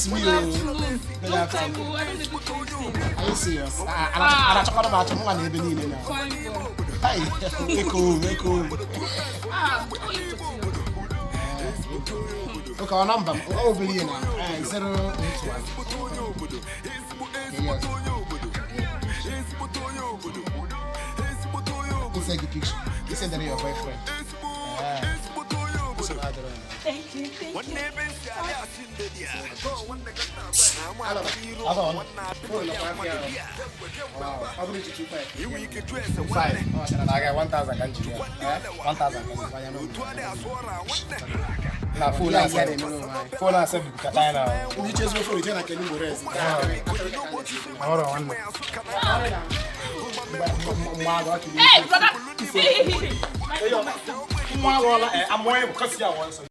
It's me Good o. afternoon. Good Long time afternoon. o. I don't dey do anything. Are you serious? Anachọkwara m achọ mụnwa na ebe niile na. Fine boy. Hi, eko eko. Ah, how you put Okay, ọ nọmba m, ọ obere ihe na 081. Okay, yes. Insert the picture. You send your boyfriend. So I don't know. Thank you, thank you. Hold on. Phone nọkwa afịa ahụ. Wow. Ọ bụrụ iche 25. 5. Na-aga 1000 ka m jiri ya. 1000 ka m jiri. Na phone Ya a ihe a na-emere onwe anyị. Phone a sef bukata ya na. Ndị iche ezigbo phone jee na Kenny Morez. Ọhụrụ nwanne. Nwa agụ akịrị. Hey, brother. See. Nwa aghọọla amụọ ya bụ kọsi ya wọ nsọ.